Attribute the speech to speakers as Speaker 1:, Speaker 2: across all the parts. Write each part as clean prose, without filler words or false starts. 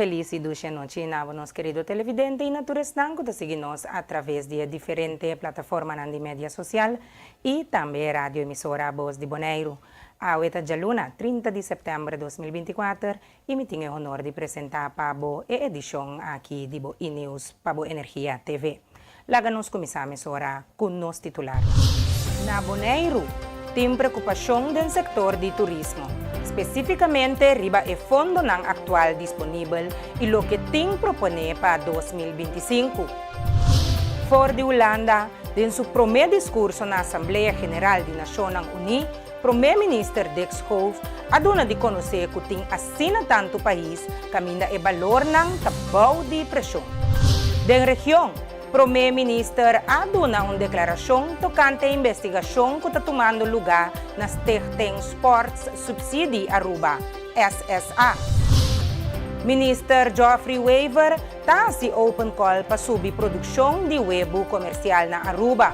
Speaker 1: felis y dushi anochi na bo nos kerido televidente y na tur esnan ku ta sigui nos a traves di e diferente plataformanan di media sosial y tambe radio emisora Bos di Boneiru. Awe ta djaluna, 30 di sèptèmber 2024 y mi tin e honor di presentá pa bo e edishon aki di bo E-News pa bo Energia TV. Laga nos kuminsá mesora ku nos titularnan. Na Boneiru tin preokupashon den sektor di turismo, spesífikamente riba e fondonan aktual disponibel i loke tin proponé pa 2025. For di Hulanda, den su promé diskurso na Asamblea General di Nashonnan Uní, Promé Minister Dick Schoof a duna di konosé ku tin asina tantu pais kaminda e balornan ta bou di preshon. Den region, Promé Minister a duna un deklarashon tokante e investigashon ku ta tumando lugá na Stichting Sports Subsidie Aruba, SSA. Minister Geoffrey Wever ta hasi open call pa subi produkshon di webu komersial na Aruba.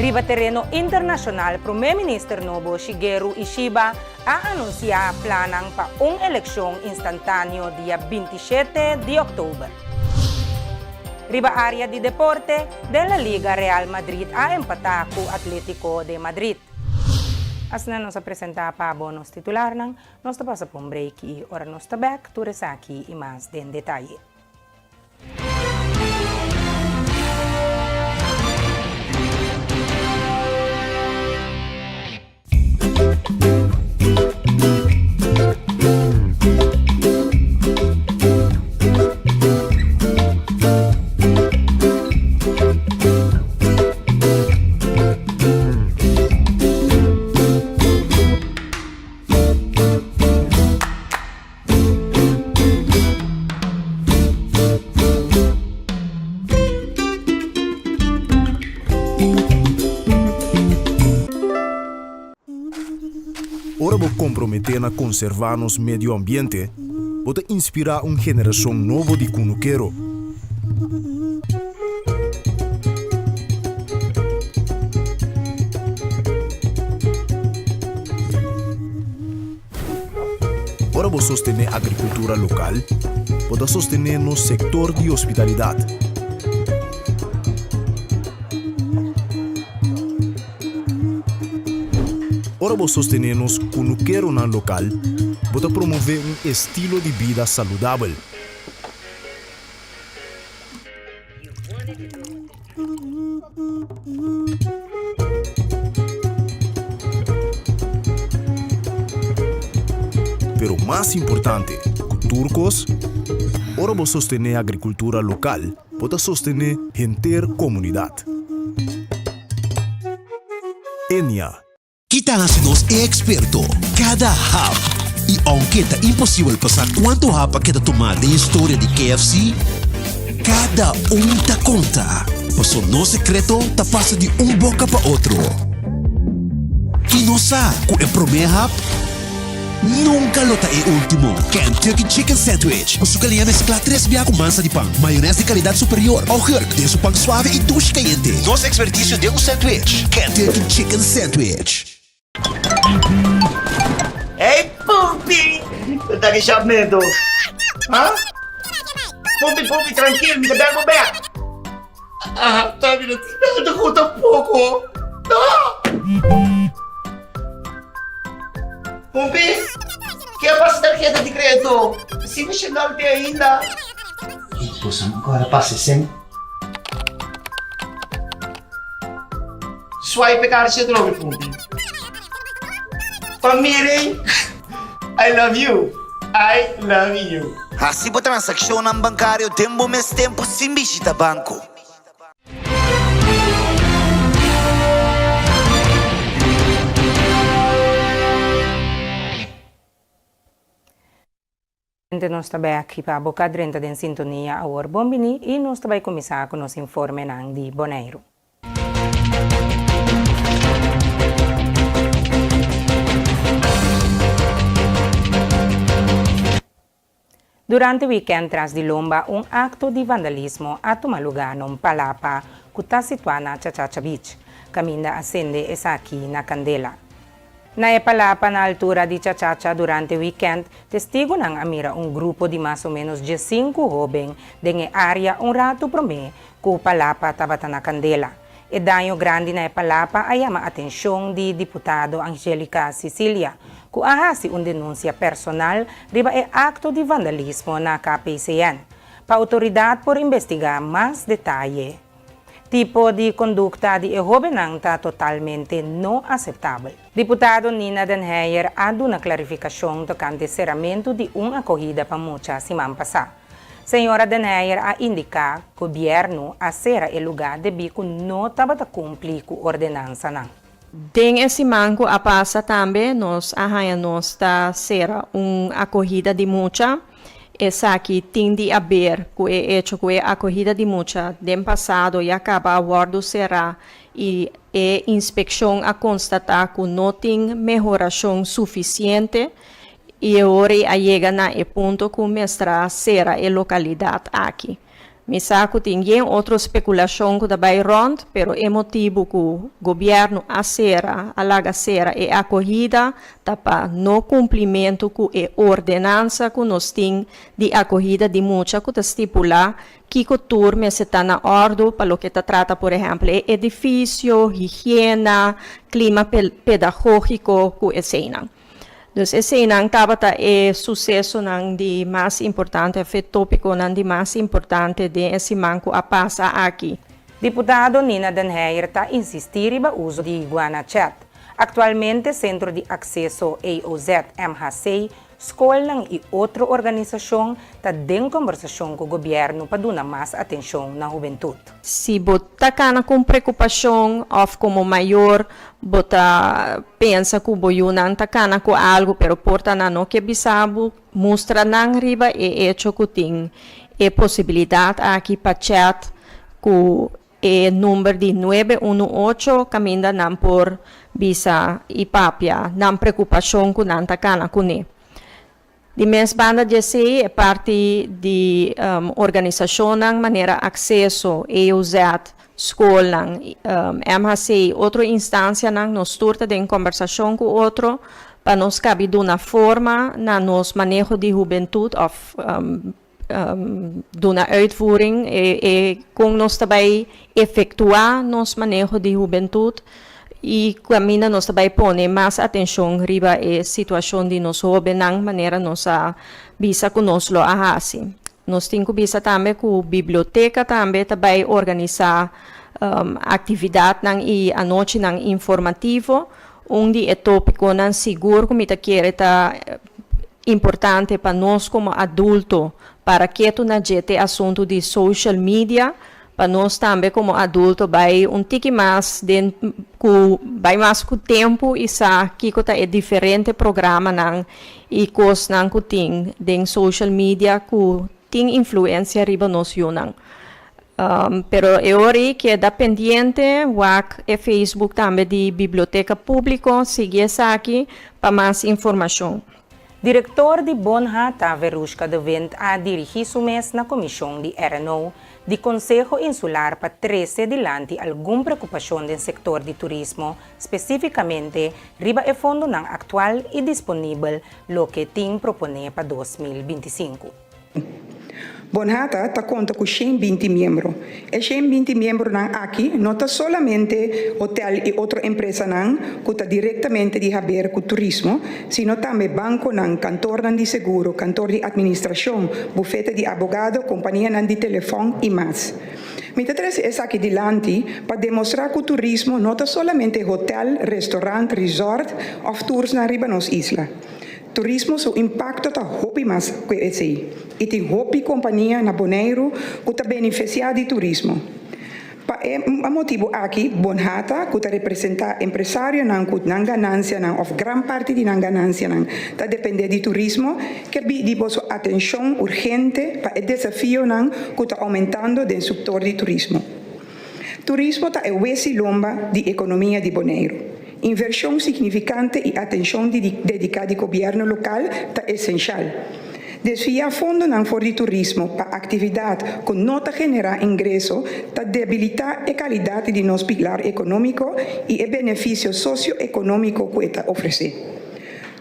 Speaker 1: Riba tereno internashonal Promé Minister nobo Shigeru Ishiba a anunsiá plannan pa un elekshon instantaneo dia 27 di òktober. Riba área di deporte, den La Liga Real Madrid a empatá ku Atlético de Madrid. Asina nos a presentá pa bo nos titularnan. Nos ta pasa pa un break y ora nos ta bek tur esaki y mas den detaye.
Speaker 2: Ora bo komprometé na konservá nos medio ambiente, bo ta inspirá un generashon nobo di kunukero. Ora bo sostené agrikultura lokal, bo ta sostené nos sektor di hospitalidat. Ora bo sostené nos kunukeronan lokal, bo ta promové un estilo di bida saludabel. Pero mas importante ku tur kos, ora bo sostené agrikultura lokal, bo ta sostené henter komunidat. Enia.
Speaker 3: Ki ta hasi nos e eksperto? Kada hap! I ounke ta imposibel pa sa kuantu hap a keda tumá den historia di KFC, kada un ta konta, paso nos sekreto ta pasa di un boka pa otro. I nos sa ku e promé hap Nunca lo ta e ultimo. Kentucky Chicken Sandwich, cu su galiña mezcla tres bia cu mansa di pan, mayones di calidad superior, augurk den su pan suave y dushi cayente. Nos experticio den un sandwich. Kentucky Chicken Sandwich.
Speaker 4: Hey Pumpi! Bo ta ki medo? Ha? Pumpi, Pumpi, trankil, mi ta bel bo bek. Ah, ta mi no tin nada ku tampoko. No! Pumpi, ke a pasa tarheta di kredito? Si mi shendal te ainda.
Speaker 5: Boso agora pasa sen.
Speaker 4: Swipe e karchi atrobe, Pumpi. Pa miren, I love you, I love you.
Speaker 6: Hasi bo transakshonnan bankario den bo mes tempu sin bishita banko.
Speaker 1: Gente nos ta bay aki pa bo ka drenta den sintonia awor bon bini y nos ta bay cuminsa cu nos informenan di Boneiru. Durante weekend tras di lomba un acto di vandalismo a tuma luga na un palapa cu ta situa na Chachacha Beach, caminda a cende esaki na candela. Na e palapa na altura di Chachacha durante wikènt, testigunan a mira un grupo di mas o ménos 15 hóben den e área un ratu promé ku palapa tabata na kandela. E daño grandi na e palapa a yama atenshon di diputado Anjelica Cicilia, ku a hasi un denunsia personal riba e akto di vandalismo na KPCN, pa outoridat por investigá mas detaye. Tipo di kondukta di e hóbennan ta totalmente no aseptabel. Diputado Nina Den Heyer a duna klarifikashon tokante seramentu di un akohida pa mucha siman pasá. Señora Den Heyer a indiká gobièrnu a sera e lugá debí ku no tabata kumpli ku ordenansanan.
Speaker 7: Den e siman ku a pasa tambe nos a haña nos ta sera un akohida di mucha. Esaki tin di aber ku e echo ku e akohida di mucha den pasado ya kaba a wòrdu será i e inspekshon a konstatá ku no tin mehorashon sufisiente i e ora ei a yega na e punto ku mester a sera e lokalidat aki. Mi sa ku tin yen otro spekulashon ku ta bai rònt, pero e motibu ku gobièrnu a sera, a laga sera e akohida ta pa no kumplimentu ku e ordenansa ku nos tin di akohida di mucha ku ta stipulá kiko tur mester ta na òrdu pa loke ta trata por ehèmpel e edifisio, higiena, klima pedagógiko ku eseinan. Dus eseinan tabata e susesonan di mas importante of e tópikonan di mas importante den e siman ku a pasa aki.
Speaker 1: Diputado Nina Den Heyer ta insistí riba uso di Iguana Chat. Aktualmente Sentro di Akseso AOZ MHC, skolnan i otro organisashon ta den kombersashon ku gobièrnu pa duna mas atenshon na hubentut.
Speaker 7: Si bo ta kana ku un preokupashon òf komo mayor bo ta pensa ku bo yunan ta kana ku algu pero por ta nan no ke bisa bo, mustra nan riba e echo ku tin e posibilidat aki pa chat ku e number di 918 kaminda nan por bisa i papia nan preokupashon ku nan ta kana kuné. Di mes banda di esei e parti di organisashonnan manera Akseso, EOZ, skolnan, MHC i otro instansianan nos tur ta den kombersashon ku otro pa nos kabi duna forma na nos maneho di hubentut òf duna uitvoering e kon nos ta bai efektuá nos maneho di hubentut i kaminda nos ta bai pone mas atenshon riba e situashon di nos hóbennan manera nos a bisa ku nos lo a hasi. Nos tin ku bisa tambe ku biblioteka tambe ta bai organisá aktividatnan i anochinan informativo. Un di e tópikonan sigur ku mi ta kere ta importante pa nos komo adulto para ketu na dje t'e asuntu di social media, pa nos tambe komo adulto bai un tiki mas den ku bai mas ku tempu i sa kiko ta e diferente programanan i kosnan ku tin den social media ku tin influensia riba nos yunan. Pero e ora ei keda pendiente, wak e Facebook tambe di Biblioteka Públiko, sigui esaki pa mas informashon.
Speaker 1: Direktor di Bonhata, Verushka de Windt a dirigí su mes na komishon di RNO di Konseho Insular pa trese dilanti algun preokupashon den sektor di turismo, spesífikamente riba e fondonan aktual i disponibel loke tin proponé pa 2025.
Speaker 8: Bonhata ta konta ku 120 miembro. E 120 miembronan aki no ta solamente hotel i otro empresanan ku ta direktamente di haber ku turismo, sino tambe bankonan, kantornan di seguro, kantor di atministrashon, bufete di abogado, kompanianan di telefòn i mas. Mi ta trese esaki dilanti pa demostrá ku turismo no ta solamente hotel, restorant, resort òf toursnan riba nos isla. Turismo su impakto ta hopi mas ku esei i tin hopi kompania na Boneiru ku ta benefisiá di turismo. Pa e motibu aki Bonhata, ku ta representá empresarionan ku nan ganansianan òf gran parti di nan ganansianan ta dependé di turismo, ke pidi boso atenshon urgente pa e desafionan ku ta oumentando den suktor di turismo. Turismo ta e wesi lomba di ekonomia di Boneiru. Invershon signifikante i atenshon di dediká di gobièrnu lokal ta esenshal. Desviá fondonan for di turismo pa aktividat ku no ta generá ingreso ta debilitá e kalidat di nos pilar ekonómiko i e benefisio sosioekonómiko ku e ta ofresé.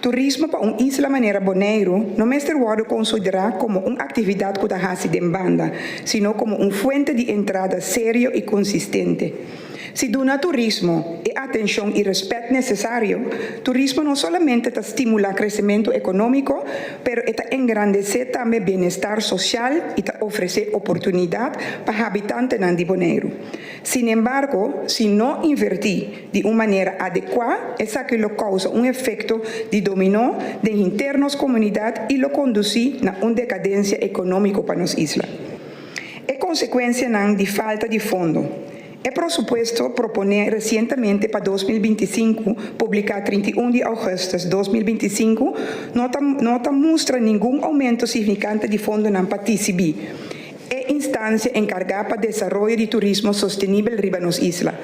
Speaker 8: Turismo pa un isla manera Boneiru no mester wòrdu konsiderá komo un aktividat ku ta hasi den banda, sino komo un fuente di entrada serio i konsistente. Si duna turismo e atenshon i rèspèt nesesario, turismo no solamente ta stimulá kresementu ekonómiko, pero e ta engrandesé tambe bienestar sosial i ta ofresé oportunidat pa habitantenan di Boneiru. Sinembargo, si no invertí di un manera adekuá, esaki lo kousa un efekto di dominó den henter nos komunidat i lo kondusí na un dekadensia ekonómiko pa nos isla. E konsekuensianan di falta di fondo. E prosupuesto proponé resientemente pa 2025, publiká 31 di ougùstùs 2025, no ta no ta mustra ningun oumento signifikante di fondonan pa TCB, e instansia enkargá pa desaroyo di turismo sostenibel riba nos isla.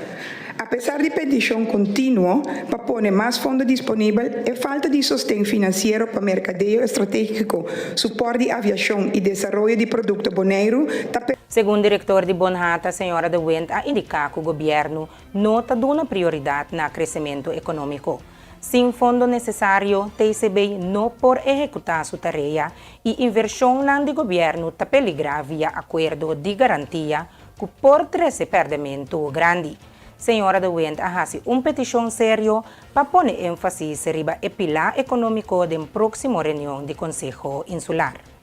Speaker 8: Apesar di petishon kontinuo pa pone mas fondo disponibel, e falta di sosten finansiero pa merkadeo estratégiko, supòrt di aviashon i desaroyo di produkto Boneiru ta.
Speaker 1: Segun direktor di Bonhata, señora De Windt a indiká ku gobièrnu no ta duna prioridat na kresementu ekonómiko. Sin fondo nesesario, TCB no por ehekutá su tarea i invershonnan di gobièrnu ta peligrá via akuerdo di garantia ku por trese pèrdèmentu grandi. Señora De Windt a hasi un petishon serio pa pone énfasis riba e pilá ekonómiko den próksimo reunion di Konseho Insular.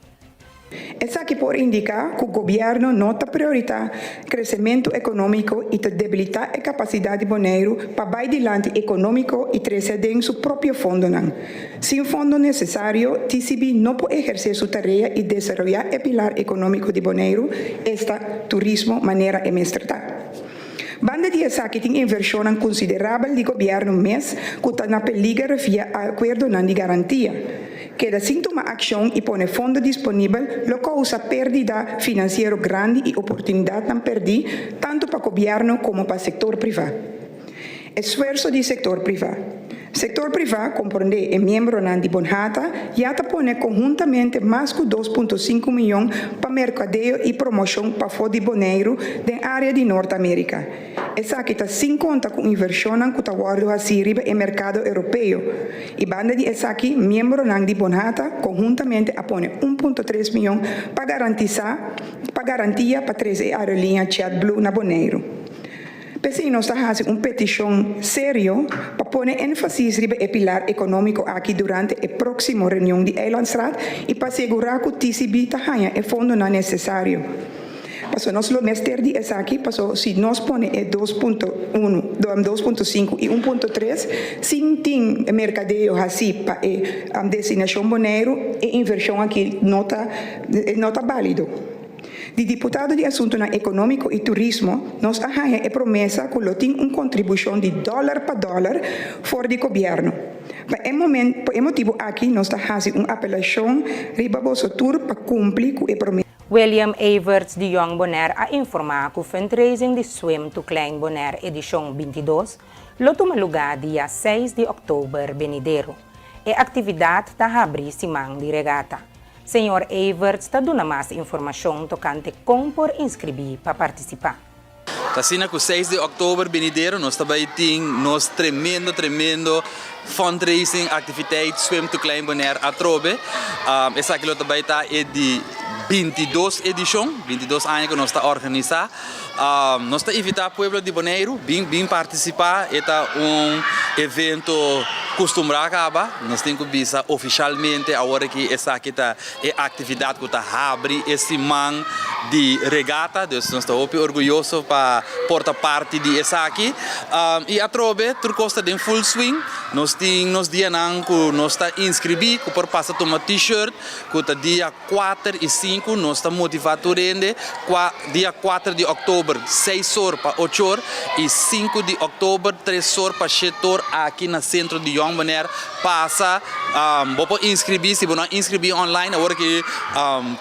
Speaker 8: Esaki por indiká ku gobièrnu no ta prioritá kresementu ekonómiko i ta debilitá e kapasidat di Boneiru pa bai dilanti ekonómiko i trese aden su propio fondonan. Sin fondo nesesario, TCB no por ehersé su tarea i desaroyá e pilar ekonómiko di Boneiru, esta, turismo, manera e mester ta. Banda di esaki tin invershonnan konsiderabel di gobièrnu mes ku ta na peliger via akuerdonan di garantia. Keda sin tuma akshon i pone fondo disponibel lo kousa pèrdida finansiero grandi i oportunidatnan pèrdí tantu pa gobièrnu komo pa sektor privá. Esfuerso di sektor privá. Sektor privá, komprondé e miembronan di Bonhata, ya ta pone konhuntamente mas ku 2.5 mion pa merkadeo i promoshon pafó di Boneiru den área di Nort Amérika. Esaki ta sin konta ku invershonnan ku ta wòrdu hasí riba e merkado europeo. I banda di esaki, miembronan di Bonhata konhuntamente a pone 1.3 mion pa garantisá pa garantia pa trese e aerolínea JetBlue na Boneiru. P'esei nos ta hasi un petishon serio pa pone énfasis riba e pilar ekonómiko aki durante e próksimo reunion di Eilandsraad i pa sigurá ku TCB ta haña e fondonan nesesario. Pasobra nos lo mester di esaki, pasobra si nos pone e 2.1, 2.5 i 1.3 sin tin merkadeo hasí pa e destinashon Boneiru, e invershon aki no ta no ta bálido. Di diputado di Asuntunan Ekonómiko i Turismo nos a haña e promesa ku lo tin un kontribushon di dòler pa dòler for di gobièrnu. Pa e momen pa e motibu aki nos ta hasi un apelashon riba boso tur pa kumpli ku e promesa.
Speaker 1: William Everts di Jong Bonaire a informá ku fundraising di Swim to Klein Bonaire edishon 22 lo tuma lugá dia 6 di òktober benidero. E aktividat ta habri siman di regata. Señor Everts ta duna mas informashon tokante kon por inskribí pa partisipá.
Speaker 9: Ta asina ku 6 di òktober benidero nos ta bai tin nos tremendo tremendo fundraising aktiviteit Swim to Klein Bonaire atrobe. Esaki lo ta bai ta e di 22 edishon, 22 aña ku nos ta organisá. Nos ta invitá pueblo di Boneiru bin bin partisipá. E ta un evento kustumbrá kaba. Nos tin ku bisa ofishalmente awor aki esaki ta e aktividat ku ta habri e siman di regata. Dus nos ta hopi orguyoso pa por ta parti di esaki. I atrobe tur kos ta den full swing. Nos tin nos dianan ku nos ta inskribí ku por pasa tuma T-shirt ku ta dia 4 i 5 nos ta motivá tur hende kua dia 4 di òktober 6 or pa 8 or i 5 di òktober 3 or pa 7 or aki na sentro di Jong. Jong Bonaire pasa bo por inskribí si bo no a inskribí online awor ki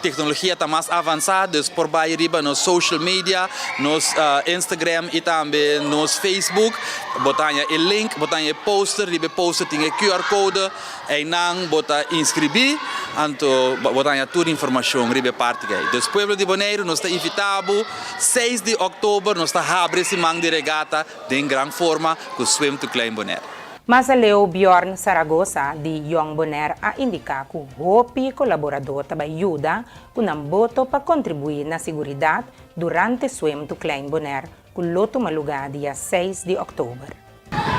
Speaker 9: teknologia ta mas avansá dus por bai riba nos social media nos Instagram i tambe nos Facebook bo ta haña e link bo ta haña e poster riba e poster tin e QR code Einan bo ta inskribí, anto bo ta haña tur informashon riba e parti ei. Dus pueblo di Boneiru, nos ta invitá bo, seis di òktober nos ta habri e siman di regata den gran forma ku Swim to Klein Bonaire.
Speaker 1: Mas aleu Bjorn Saragoza di Jong Bonaire a indiká ku hopi kolaboradó ta bai yuda ku nan boto pa kontribuí na siguridat durante Swim to Klein Bonaire ku lo tuma lugá dia seis di òktober.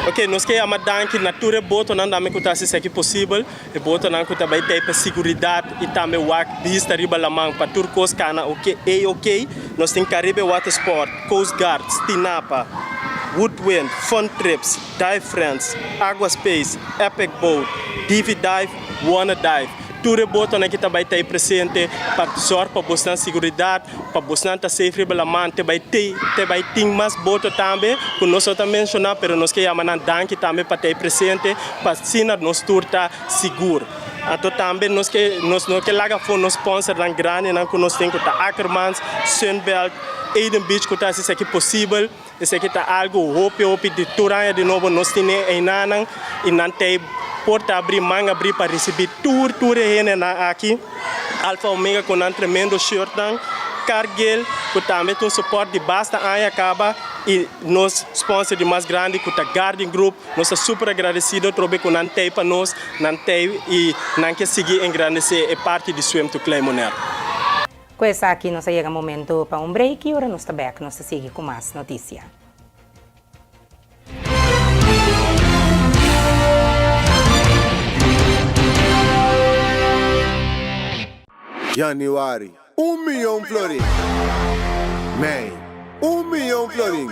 Speaker 10: Ok, nos ke yama danki na tur e botonan tambe ku ta hasi esaki posibel, e botonan ku ta bai tei pa siguridat i tambe wak bista riba laman pa tur kos kana ok, ei ok. Nos tin Caribe Water Sport, Coast Guard, Stinapa, Woodwind, Fun Trips, Dive Friends, Aqua Space, Epic Boat, Divi Dive, Wanna Dive. Tur e botonan ki ta bai tei presente pa zòrg pa bosnan siguridat. Pa bosnan ta safe riba laman te bai tei te bai tin mas boto tambe ku nos no ta menshoná pero nos ke yama nan danki tambe pa ta ei presente pa asina nos tur ta sigur. Anto tambe nos ke nos no ke laga afó nos sponsornan grandinan ku nos tin ku ta Akkermans, Sunbelt, Eden Beach ku ta hasi esaki posibel. Esaki ta algu hopi hopi di tur aña di nobo nos tene einanan i nan ta e porta abrí, man abrí pa risibí tur tur e hendenan aki. Alfa Omega ku nan tremendo shirtnan, Cargill ku tambe ta un support di basta aña kaba i nos sponsor di mas grandi ku ta Guardian Group. Nos ta super agradesido trobe ku nan t'ei pa nos, nan t'ei i nan ke sigui engrandesé e parti di Swim to Claim Bonaire.
Speaker 1: Ku esaki nos a yega momento pa un break i ora nos ta bek nos ta sigui ku mas notisia.
Speaker 11: Januari, un miyon florin. Mei, un miyon florin.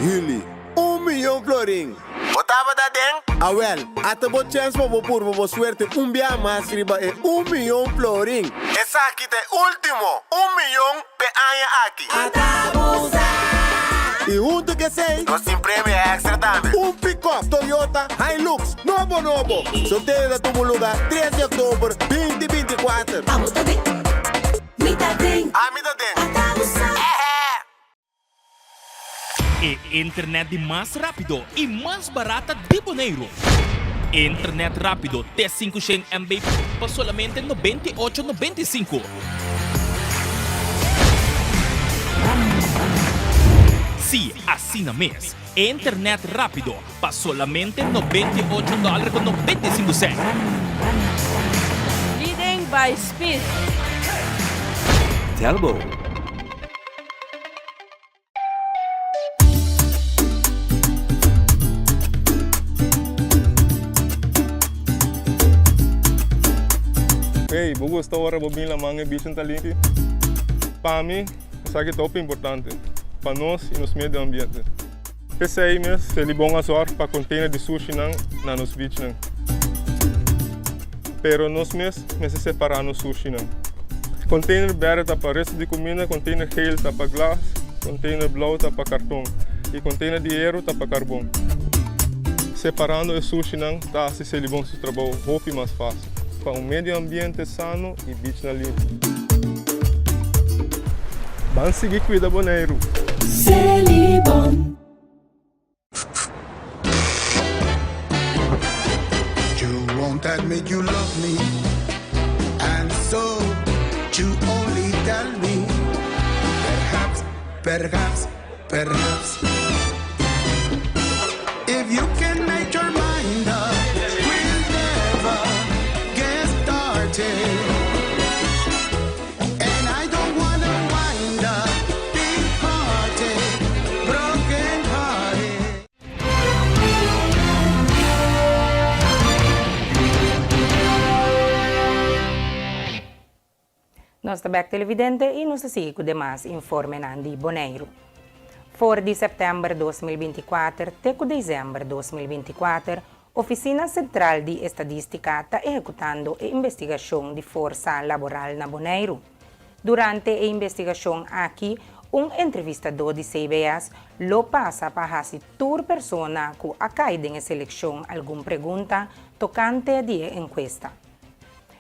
Speaker 11: Juli, un miyon florin. Bo tabata den? Awel, ata bo chèns pa bo purba bo suerte un biaha mas riba e un miyon florin. Esaki ta e último un miyon p'e aña aki. Ata bo sa! I huntu ku esei, nos tin premio èkstra tambe. Un pikòp Toyota Hilux nobo nobo! Sorteo ta tuma lugá tres di òktober binti 24.
Speaker 12: Abo ta den, mi ta den.
Speaker 11: Ami ta den.
Speaker 12: Ata bo sa!
Speaker 11: Ehe!
Speaker 13: E internet di mas rápido i mas barata di Boneiru. Internet rápido te 500 MB pa solamente 98 95. Sí, asina mes. Internet rápido pa solamente 98 dòler ku 95 sènt.
Speaker 14: Leading by speed.
Speaker 15: Telbo.
Speaker 16: Hey, bo gusta ora bo bin laman e bichin ta limpi? Pa mi, esaki ta hopi importante pa nos y nos medio ambiente. P'esei mes, Selibon a zorg pa container di sushinan na nos beachnan. Pero nos mes mester separa nos sushinan. Container berde ta pa resto di cuminda, container geel ta pa glas, container blauw ta pa carton y container di hero ta pa carbon. Separando e sushinan ta haci Selibon su trabou hopi mas facil pa un medio ambiente sano y beachnan limpi. Ban sigui cuida Boneiru!
Speaker 12: Selibon.
Speaker 17: You won't admit you love me And so you only tell me Perhaps, perhaps, perhaps If you can make your mind up We'll never get started And I don't wanna wind up Big hearted, broken hearted
Speaker 1: Nos ta bek televidente y nos ta sigui cu demas informenan di Boneiru. For di september 2024 te cu december 2024, Oficina Central di Estadistica ta ehecutando e investigacion di forsa laboral na Boneiru. Durante e investigacion aki, Un entrevistadó di CBS lo pasa pa hasi tur persona ku a kai den e selekshon algun pregunta tokante di e enkuesta.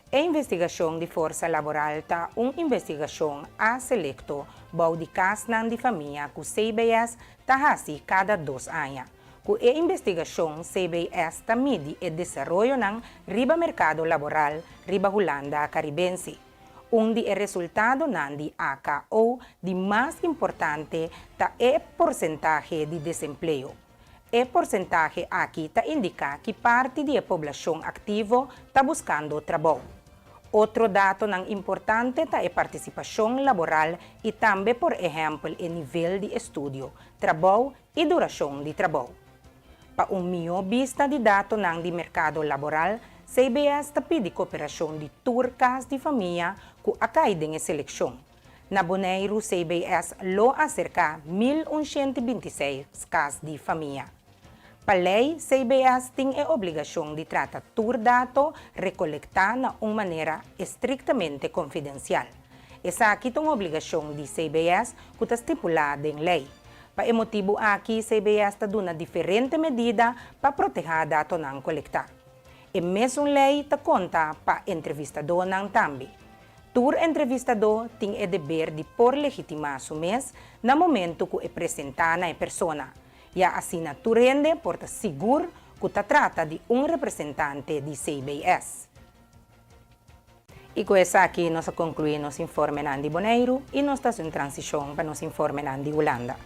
Speaker 1: E investigashon di forsa laboral ta un investigashon a selekto bou di kasnan di famia ku CBS ta hasi kada dos aña. Ku e investigashon CBS ta midi e desaroyonan riba merkado laboral riba Hulanda Karibense. Un di e resultadonan di AKO di mas importante ta e porsentahe di desempleo. E porsentahe aki ta indiká ki parti di e poblashon aktivo ta buskando trabou. Otro datonan importante ta e partisipashon laboral i tambe por ehèmpel e nivel di estudio, trabou i durashon di trabou. Pa un mihó bista di datonan di merkado laboral, CBS ta pidi koperashon di tur kas di famia ku a kai den e selekshon. Na Boneiru CBS lo aserká 1126 kas di famia. Pa lei, CBS tin e obligashon di trata tur dato rekolektá na un manera estriktamente konfidensial. Esaki ta un obligashon di CBS ku ta stipulá den lei. Pa e motibu aki CBS ta duna diferente medida pa protehá datonan kolektá. E mesun lei ta konta pa entrevistadónan tambe. Tur entrevistadó tin e deber di por legitimá su mes na momentu ku e presentá na e persona, ya asina tur hende por ta sigur ku ta trata di un representante di CBS. I ku esaki nos a konkluí nos informenan di Boneiru i nos ta hasi un transishon pa nos informenan di Hulanda.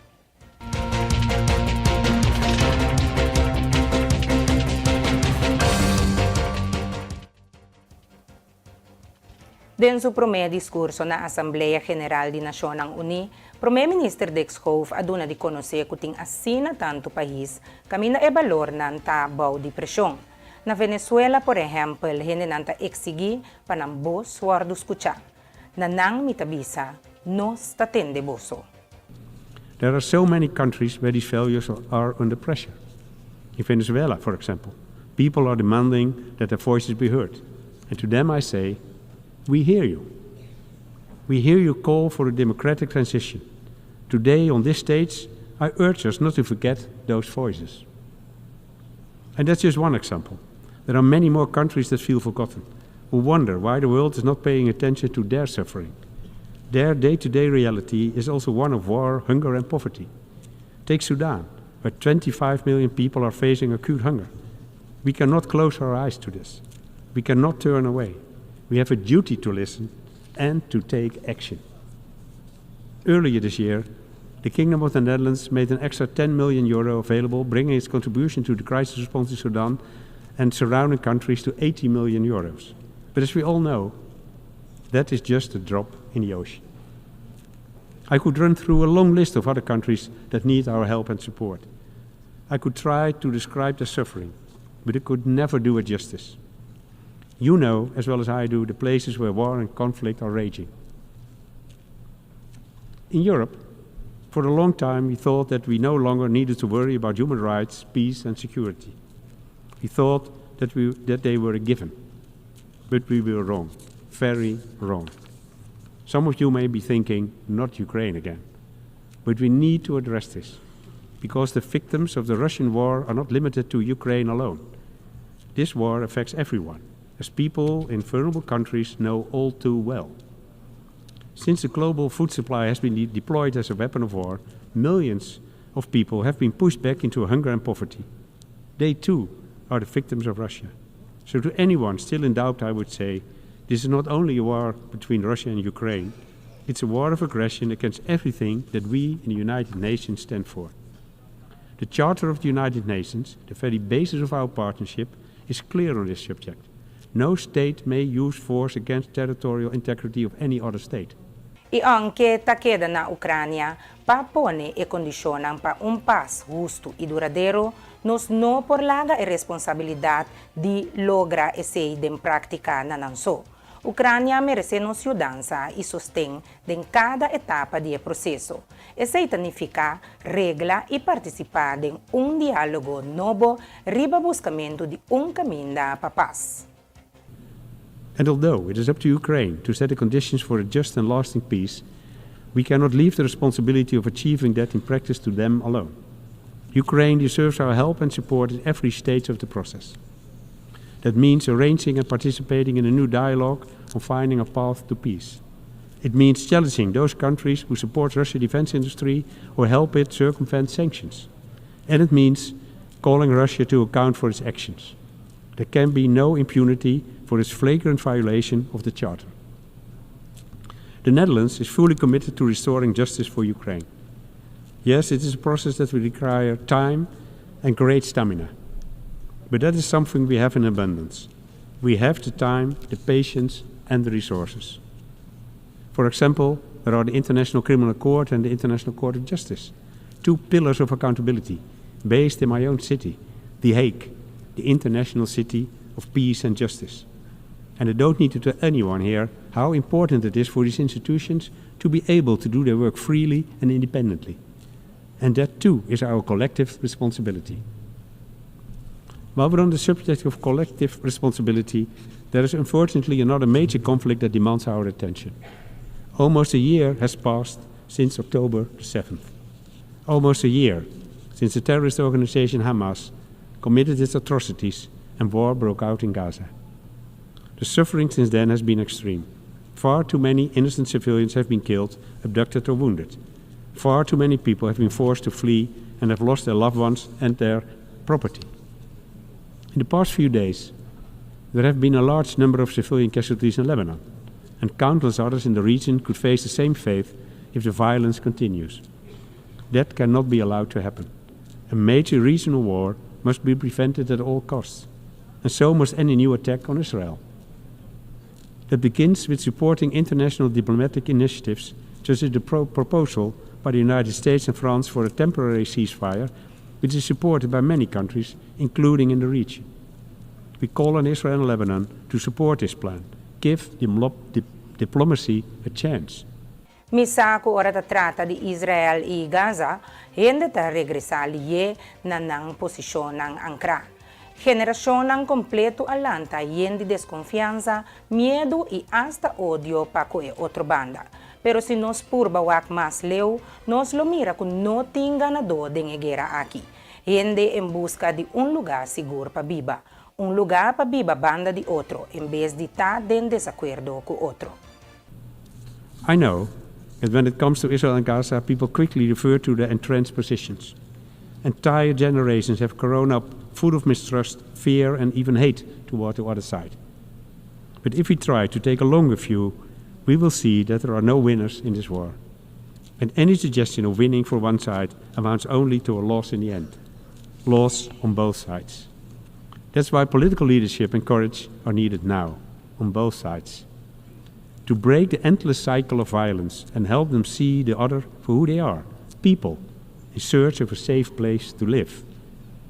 Speaker 1: Den su promé diskurso na Asamblea General di Nashonnan Uní, Promé Minister Dick Schoof a duna di konosé ku tin asina tantu pais kaminda e balornan ta bou di preshon. Na Venezuela, por ehèmpel, hendenan ta eksigí pa nan bos wòrdu skuchá. Na nan mi ta bisa, Nos ta tende boso.
Speaker 14: There are so many countries where these values are under pressure. In Venezuela, for example, people are demanding that their voices be heard. And to them I say, we hear you. We hear you call for a democratic transition. Today, on this stage, I urge us not to forget those voices. And that's just one example. There are many more countries that feel forgotten, who wonder why the world is not paying attention to their suffering. Their day to day reality is also one of war, hunger, and poverty. Take Sudan, where 25 million people are facing acute hunger. We cannot close our eyes to this. We cannot turn away. We have a duty to listen and to take action. Earlier this year, the Kingdom of the Netherlands made an extra 10 million euro available, bringing its contribution to the crisis response in Sudan and surrounding countries to 80 million euros. But as we all know, that is just a drop in the ocean. I could run through a long list of other countries that need our help and support. I could try to describe their suffering, but I could never do it justice. You know, as well as I do, the places where war and conflict are raging. In Europe, for a long time we thought that we no longer needed to worry about human rights, peace and security. We thought that, we, that they were a given. But we were wrong, very wrong. Some of you may be thinking, not Ukraine again. But we need to address this, because the victims of the Russian war are not limited to Ukraine alone. This war affects everyone, as people in vulnerable countries know all too well. Since the global food supply has been de deployed as a weapon of war, millions of people have been pushed back into hunger and poverty. They too are the victims of Russia. So, to anyone still in doubt, I would say this is not only a war between Russia and Ukraine, it's a war of aggression against everything that we in the United Nations stand for. The Charter of the United Nations, the very basis of our partnership, is clear on this subject. No state may use force against territorial integrity of any other state.
Speaker 1: I aunke ta keda na Ukrania pa pone e kondishonnan pa un pas hustu i duradero, nos no por laga e responsabilidat di logra esei den práktika na nan so. Ukrania meresé nos yudansa i sosten den kada etapa di e proseso. Esei ta nifiká regla i partisipá den un diálogo nobo riba buskamentu di un kaminda pa pas.
Speaker 14: And although it is up to Ukraine to set the conditions for a just and lasting peace, We cannot leave the responsibility of achieving that in practice to them alone. Ukraine deserves our help and support at every stage of the process. That means arranging and participating in a new dialogue on finding a path to peace. It means challenging those countries who support Russia's defense industry or help it circumvent sanctions. And it means calling Russia to account for its actions. There can be no impunity for its flagrant violation of the Charter. The Netherlands is fully committed to restoring justice for Ukraine. Yes, it is a process that will require time and great stamina. But that is something we have in abundance. We have the time, the patience, and the resources. For example, there are the International Criminal Court and the International Court of Justice, two pillars of accountability based in my own city, The Hague, the international city of peace and justice. And I don't need to tell anyone here how important it is for these institutions to be able to do their work freely and independently. And that too is our collective responsibility. While we're on the subject of collective responsibility, there is unfortunately another major conflict that demands our attention. Almost a year has passed since October 7th. Almost a year since the terrorist organization Hamas committed its atrocities and war broke out in Gaza. The suffering since then has been extreme. Far too many innocent civilians have been killed, abducted, or wounded. Far too many people have been forced to flee and have lost their loved ones and their property. In the past few days, there have been a large number of civilian casualties in Lebanon, and countless others in the region could face the same fate if the violence continues. That cannot be allowed to happen. A major regional war must be prevented at all costs, and so must any new attack on Israel. That begins with supporting international diplomatic initiatives, such as the pro proposal by the United States and France for a temporary ceasefire, which is supported by many countries, including in the region. We call on Israel and Lebanon to support this plan. Give dip diplomacy a chance.
Speaker 1: Mi sa ku ora ta trata di Israel i Gaza, hende ta regresá lihé na nan posishonnan ankrá. Generashonnan kompletu a lanta yen di deskonfiansa, miedu i asta odio pa ku e otro banda. Pero si nos purba wak mas leu, nos lo mira ku no tin ganadó den e guera aki. Hende en buska di un lugá sigur pa biba. Un lugá pa biba banda di otro en bes di ta den desakuerdo ku otro.
Speaker 14: I know that when it comes to Israel and Gaza, people quickly refer to the entrenched positions. Entire generations have grown up full of mistrust, fear, and even hate toward the other side. But if we try to take a longer view, we will see that there are no winners in this war. And any suggestion of winning for one side amounts only to a loss in the end. Loss on both sides. That's why political leadership and courage are needed now, on both sides. To break the endless cycle of violence and help them see the other for who they are people in search of a safe place to live.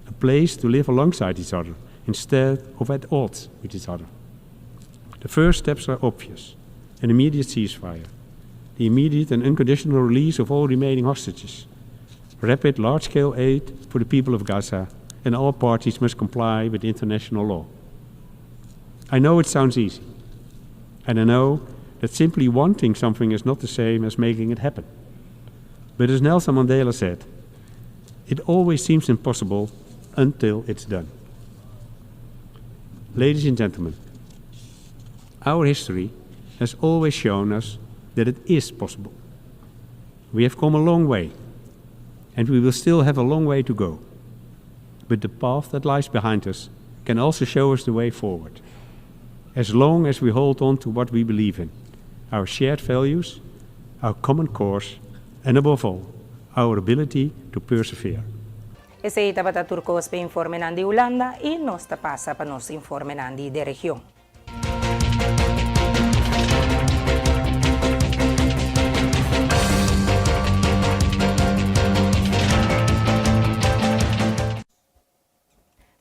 Speaker 14: A place to live alongside each other instead of at odds with each other. The first steps are obvious an immediate ceasefire, the immediate and unconditional release of all remaining hostages, rapid large scale aid for the people of Gaza, and all parties must comply with international law. I know it sounds easy, and I know that simply wanting something is not the same as making it happen. But as Nelson Mandela said, it always seems impossible until it's done. Ladies and gentlemen, our history has always shown us that it is possible. We have come a long way, and we will still have a long way to go. But the path that lies behind us can also show us the way forward. As long as we hold on to what we believe in, our shared values, our common course, and above all, our ability to persevere.
Speaker 1: Esei tabata tur kos pa informenan di Hulanda i nos ta pasa pa nos informenan di de region.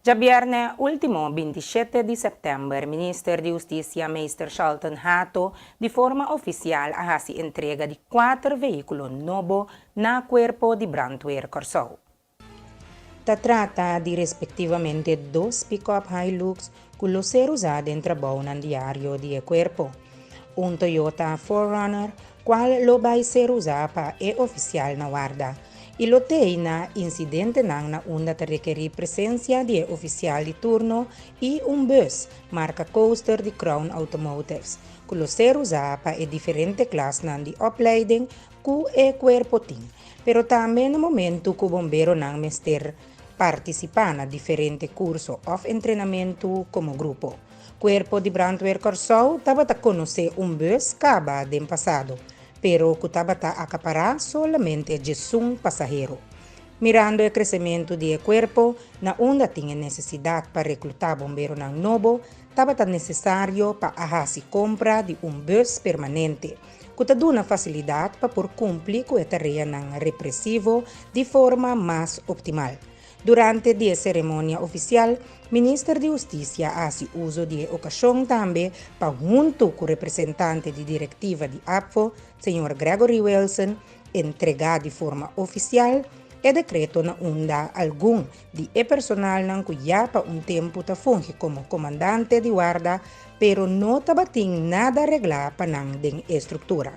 Speaker 1: Djabièrnè último, 27 di sèptèmber, Minister di Hustisia Meester Shalton Hato di forma ofisial a hasi entrega di kuater vehíkulo nobo na Kuerpo di Brandweer Kòrsou. Ta trata di respektivamente dos pikòp Hilux ku lo ser usá den trabounan diario di e kuerpo, un Toyota 4Runner, kual lo bai ser usá pa e ofisial na warda i lo t'ei na insidentenan na unda ta rekerí presensia di e ofisial di turno i un bus marka Coaster di Crown Automotives ku lo ser usá pa e diferente klasnan di opleiding ku e kuerpo tin, pero tambe na momentu ku bomberonan mester partisipá na diferente kurso òf entrenamentu komo grupo. Kuerpo di Brandweer Kòrsou tabata konosé un bùs kaba den pasado, pero ku tabata akapará solamente djesun pasahero. Mirando e kresementu di e kuerpo, na unda tin e nesesidat pa reklutá bomberonan nobo, tabata nesesario pa a hasi kompra di un bùs permanente, ku ta duna fasilidat pa por kumpli ku e tareanan represivo di forma mas optimal. Durante di e seremonia ofisial, Minister di Hustisia a hasi uso di e okashon tambe pa huntu ku representante di direktiva di ABVO, señor Gregory Wilson, entregá di forma ofisial e dekreto na unda algun di e personalnan ku ya pa un tempu ta fungi komo komandante di warda pero no tabatin nada reglá pa nan den e struktura.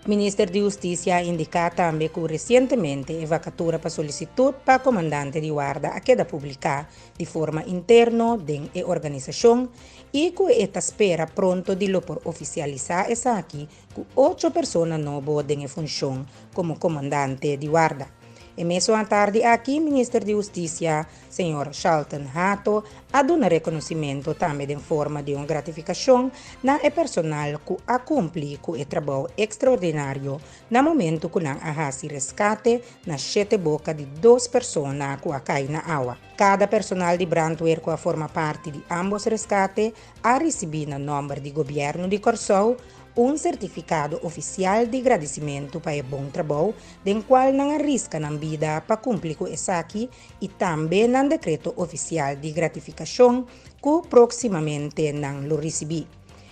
Speaker 1: Minister di Hustisia a indiká tambe ku resientemente e vakatura pa solisitut pa komandante di warda a keda publiká di forma interno den e organisashon i ku e ta spera pronto di lo por ofisialisá esaki ku ocho persona nobo den e funshon komo komandante di warda. E mesun atardi aki Minister di Hustisia, Señor Shalton Hato a duna reconocimento tambe den forma di un gratificacion na e personal cu a cumpli cu e trabou extraordinario na momento cu nan a haci rescate na shete boca di dos persona cu a cay na awa. Cada personal di brandweer cu a forma parti di ambos rescate a ricibi na nomber di Gobierno di Corsou un sertifikado ofisial di gradisimentu pa e bon trabou den kual nan a riska nan bida pa kumpli ku esaki i tambe nan dekreto ofisial di gratifikashon ku próksimamente nan lo risibí.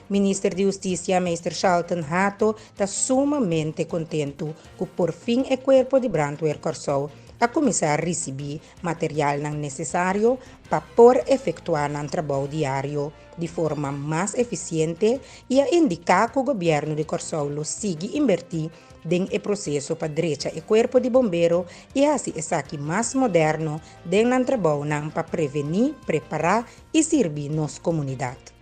Speaker 1: Minister di Hustisia Meester Shalton Hato ta sumamente kontentu ku porfin e kuerpo di Brandweer Kòrsou a kuminsá risibí materialnan nesesario pa por efektuá nan trabou diario di forma mas efisiente i a indiká ku gobièrnu di Kòrsou lo sigui inbertí den e proseso pa drecha e kuerpo di bombero i hasi esaki mas moderno den nan trabounan pa prevení, prepará i sirbi nos komunidat.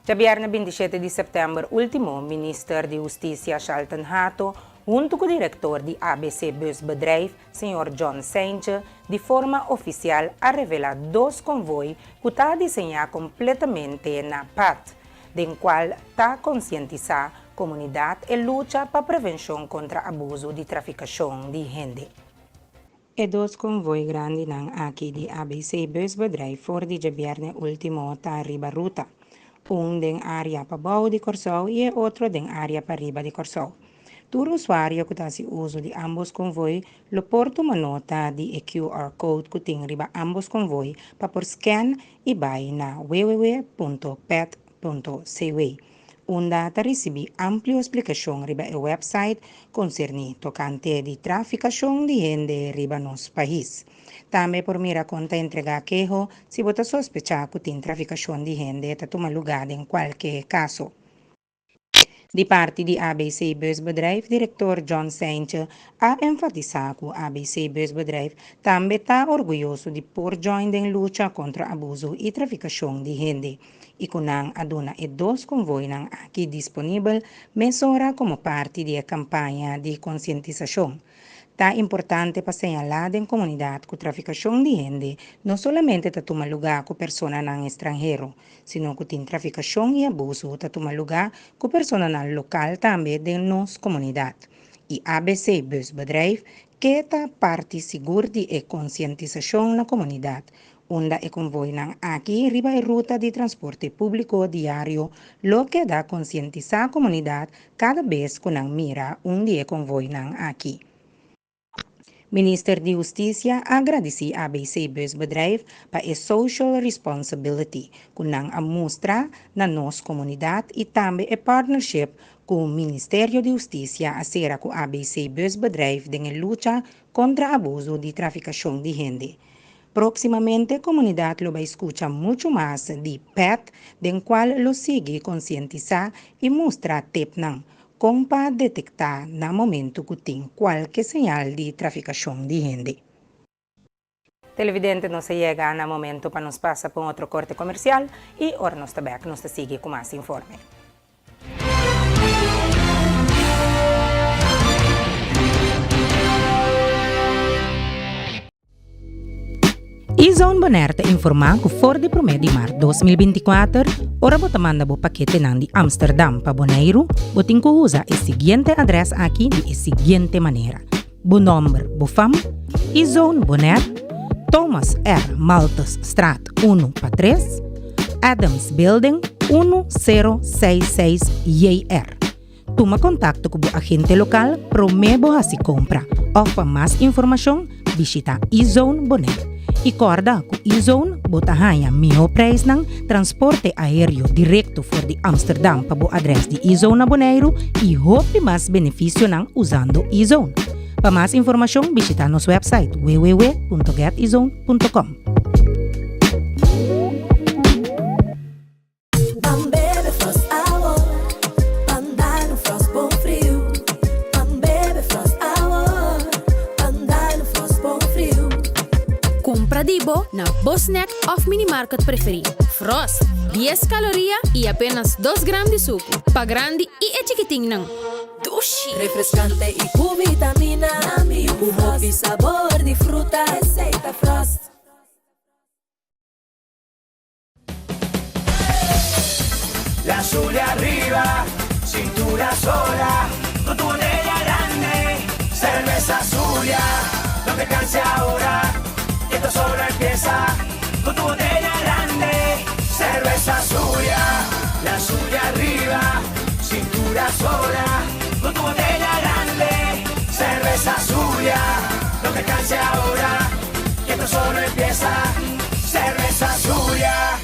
Speaker 1: Djabièrnè 27 di sèptèmber último, Minister di Hustisia Shalton Hato huntu ku direktor di ABC Busbedrijf, Señor John Seintje, di forma ofisial a revelá dos konvoi ku ta diseñá kompletamente na pat, den kual ta konsientisá komunidat e lucha pa prevenshon kontra abuso di trafikashon di hende. E dos konvoi grandinan aki di ABC Busbedrijf for di djabièrnè último ta riba ruta, un den área pabou di Kòrsou i e otro den área pariba di Kòrsou. Tur usuario ku ta hasi uso di ámbos konvoi lo por tuma nota di e QR code ku tin riba ámbos konvoi pa por scan i bai na www.pet.cw unda ta risibí amplio splikashon riba e wèpsait konserní tokante di trafikashon di hende riba nos pais. Tambe por mira kon ta entregá keho si bo ta sospechá ku tin trafikashon di hende ta tuma lugá den kualke kaso. Di parti di ABC Busbedrijf, direktor John Seintje a enfatisá ku ABC Busbedrijf tambe ta orguyoso di por join den lucha kontra abuso i trafikashon di hende i ku nan a duna e dos konvoinan aki disponibel mesora komo parti di e kampaña di konsientisashon. Ta importante pa señalá den komunidat ku trafikashon di hende no solamente ta tuma lugá ku personanan estranhero, sino ku tin trafikashon i abuso ta tuma lugá ku personanan lokal tambe den nos komunidat. I ABC Busbedrijf ke ta parti sigur di e konsientisashon na komunidat, unda e konvoinan aki riba e ruta di transporte públiko diario lo keda konsientisá komunidat kada bes ku nan mira un di e konvoinan aki. Minister di Hustisia a gradisí ABC Busbedrijf pa e social responsibility ku nan a mustra na nos komunidat i tambe e partnership ku Ministerio di Hustisia a sera ku ABC Busbedrijf den e lucha kontra abuso di trafikashon di hende. Próksimamente komunidat lo bai skucha muchu mas di pet den kual lo sigui konsientisá i mustra tepnan. kon pa detektá na momentu ku tin kualke señal di trafikashon di hende. Televidente nos a yega na momento pa nos pasa pa un otro korte komersial i ora nos ta bèk nos ta sigui ku mas informe. E-Zone Bonaire ta informá ku for di promé di mart 2024, ora bo ta manda bo paketenan di Amsterdam pa Boneiru, bo tin ku usa e siguiente adrès aki di e siguiente manera, Bo nòmber, bo fam, E-Zone Bonaire, Thomas R. Malthusstraat unu pa tres, Adams Building, unu sero seis seis JR. Tuma kontakto ku bo agente lokal promé bo hasi kompra òf pa mas informashon bishita E-Zone Bonaire. I kòrda ku E-Zone bo ta haña mihó preisnan, transporte aéreo direkto for di Amsterdam pa bo adrès di E-Zone na Boneiru i hopi mas benefisionan usando E-Zone. Pa mas informashon bishita nos wèpsait www.getezone.com.
Speaker 12: Ban bebe Frost awor, ban dal un Frost bon friu. Ban bebe Frost awor, ban dal un Frost bon friu.
Speaker 15: Kumpra di bo na bo snack òf minimarket preferí. Frost, dies kaloria i apenas dos gram di suku. Pa grandi i e chikitinnan.
Speaker 12: Dushi! Refreskante i ku vitamina. Ku hopi sabor di fruta. Esei ta Frost.
Speaker 17: La Zulia arriba, cintura sola, con tu botella grande, cerveza Zulia, no te canses ahora, que esto solo empieza, con tu botella grande, cerveza Zulia, la Zulia arriba, cintura sola, con tu botella grande, cerveza Zulia, no te canses ahora, que esto solo empieza, cerveza Zulia.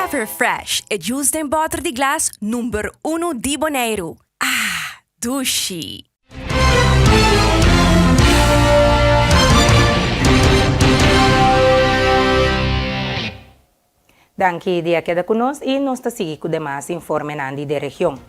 Speaker 18: Everfresh, e juice den bòter di glas number unu di Boneiru. Ah, dushi!
Speaker 1: Danki di a keda ku nos i nos ta sigui ku demas informenan di de region.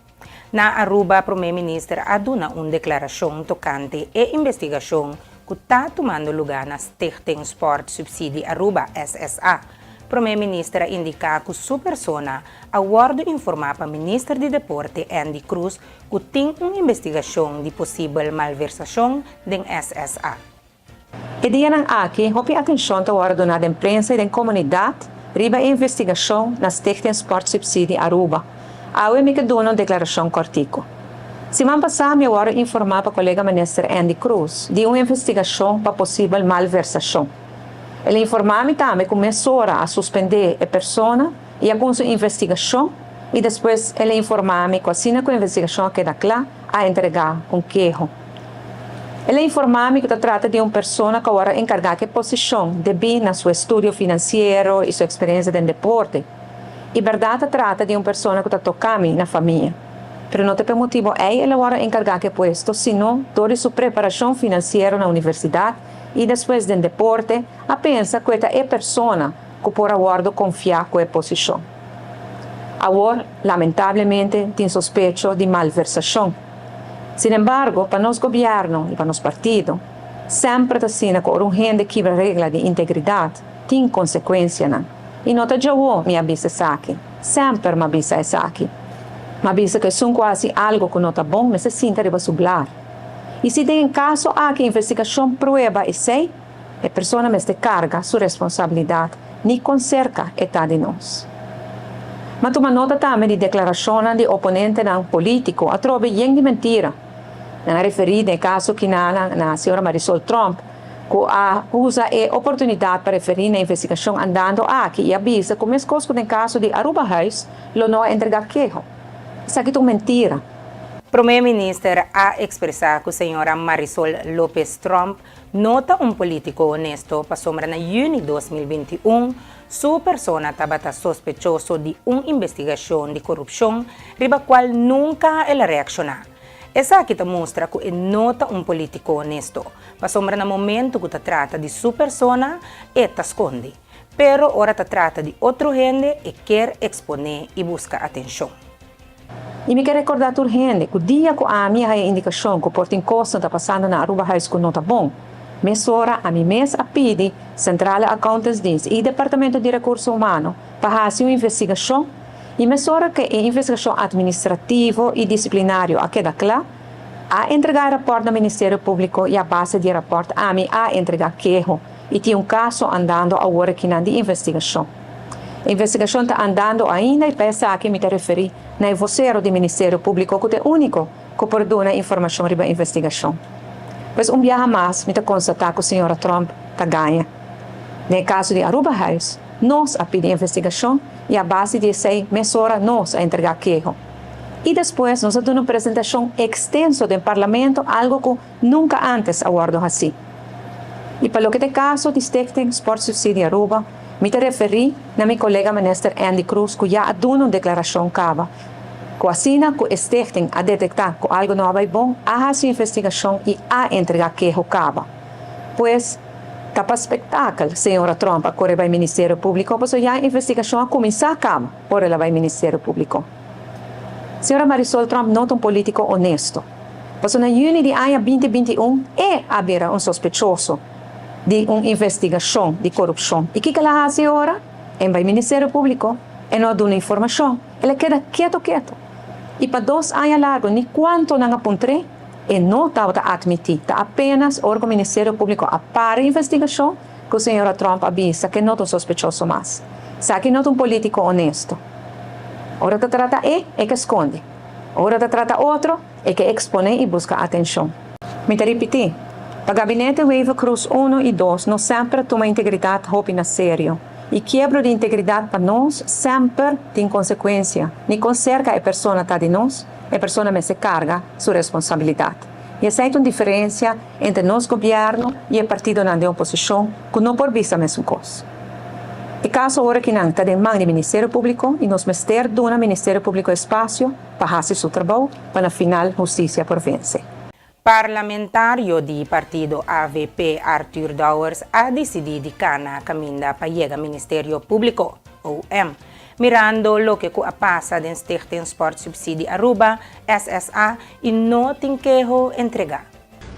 Speaker 1: Na Aruba Prome Minister a duna un deklarashon tokante e investigashon ku ta tumando lugá na Stichting Sport Subsidie Aruba, SSA. Prome Minister a indiká ku su persona a wòrdu informá pa Minister di Deporte Endy Croes ku tin un investigashon di posibel malversashon den SSA.
Speaker 19: E dianan aki hopi atenshon ta wòrdu duná den prensa i den komunidat riba e investigashon na Stichting Sportsubsidie Aruba. Awe mi ke duna un deklarashon kòrtiku. Siman pasá mi a wòrdu informá pa kolega minister Endy Croes di un investigashon pa posibel malversashon. El a informá mi tambe ku mesora a suspendé e persona i a kunsa un investigashon i despues el a informá mi ku asina ku e investigashon a keda kla a entregá un keho. El a informá mi ku ta trata di un persona ku awor a enkargá ku e posishon debí na su estudio finansiero i su eksperensia den deporte. I bèrdat ta trata di un persona ku ta toká mi na famia. Pero no ta p'e motibu ei el awor a enkargá ku e puesto, sino dor di su preparashon finansiero na universidat i despues den deporte, a pensa ku e ta e persona ku por a wòrdu konfiá ku e posishon. Awor, lamentablemente, tin sospecho di malversashon. Sinembargo, pa nos gobièrnu i pa nos partido, semper ta asina ku ora un hende kibra regla di integridat, tin konsekuensianan. I no ta djawo mi a bisa esaki, semper m'a bisa esaki. M'a bisa ku esun ku hasi algu ku no ta bon mester sinta riba su blar. I si den e kaso aki investigashon prueba esei, E persona mester karga su responsabilidat ni kon serka e ta di nos. Ma tuma nota tambe di deklarashonnan di oponentenan polítiko atrobe yen di mentira. Nan a referí den e kaso kinanan na señora Marisol Tromp ku a usa e oportunidat pa referí na investigashon andando aki i a bisa ku meskos ku den kaso di Arubahuis lo no a entregá keho. Esaki ta un mentira.
Speaker 1: Prome Minister a expresa cu señora Marisol Lopez Tromp no ta un politico honesto pasobra na juni 2021 su persona tabata sospechoso di un investigacion di corupcion riba cual nunca el a reacciona. Esaki ta mustra cu e no ta un politico honesto, pasobra na momento cu ta trata di su persona e ta scondi, pero ora ta trata di otro hende e kier expone y busca atencion.
Speaker 19: I mi ke rekordá tur hende ku dia ku ami a haña indikashon ku por tin kosnan ta pasando na Arubahuis ku no ta bon, mesora ami mes a pidi Centrale Accountantsdienst i Departamento di Rekurso Humano pa hasi un investigashon i mesora ku e investigashon atministrativo i disiplinario a keda kla, a entregá e rapòrt na Ministerio Públiko i a base di e rapòrt ami a entregá keho i tin un kaso andando awor akinan di investigashon. E investigashon ta andando ainda i pa esaki mi ta referí na e vosero di Ministerio Públiko ku ta e úniko ku por duna informashon riba e investigashon. Pues un biaha mas mi ta konstatá ku señora Tromp ta gaña. Den e kaso di Arubahuis, nos a pidi investigashon i a base di esei mesora nos a entregá keho. I despues nos a duna un presentashon ekstenso den Parlamento, algo ku nunka ántes a wòrdu hasí. I pa loke ta e kaso di Stichting Sportsubsidie Aruba, mi ta referí na mi kolega Minister Endy Croes ku ya a duna un deklarashon kaba ku asina ku e stichting a detektá ku algu no a bai bon, a hasi un investigashon i a entregá keho kaba. Pues, ta pa spektakel señora Tromp a kore bai Ministerio Públiko pasobra ya e investigashon a kuminsá kaba ora el a bai Ministerio Públiko. Señora Marisol Tromp no ta un polítiko onesto. Pasobra na yüni di aña 2021 e a bira un sospechoso di un investigashon di korupshon. I kiko el a hasi e ora? E bai Ministerio Públiko, e no a duna informashon, el a keda keto keto. I pa dos aña largu ni kuantu nan a puntr'é, e no tabata atmití. Ta apénas ora ku Ministerio Públiko a para e investigashon ku señora Tromp a bisa ku e no ta un sospechoso mas. Esaki no ta un polítiko onesto. Ora ta trata e, e ke skonde. Ora ta trata otro, e ke eksponé i buska atenshon. Mi ta ripití, pa Gabinete Wever-Croes uno i dos nos semper a tuma integridat hopi na serio. I kiebro di integridat pa nos semper tin konsekuensia, ni kon serka e persona ta di nos, e persona mester karga su responsabilidat. I esei ta un diferensia entre nos gobièrnu i e partidonan den oposishon ku no por bisa mesun kos. E kaso awor akinan ta den man di Ministerio Públiko i nos mester duna Ministerio Públiko espasio pa hasi su trabou pa na final hustisia por vense.
Speaker 1: Parlamentario di partido avp Arthur Dowers a disidí di kana kaminda pa yega Ministerio Públiko, OM, mirando loke ku a pasa den Stichting Sportsubsidie Aruba, SSA, i no tin keho entregá.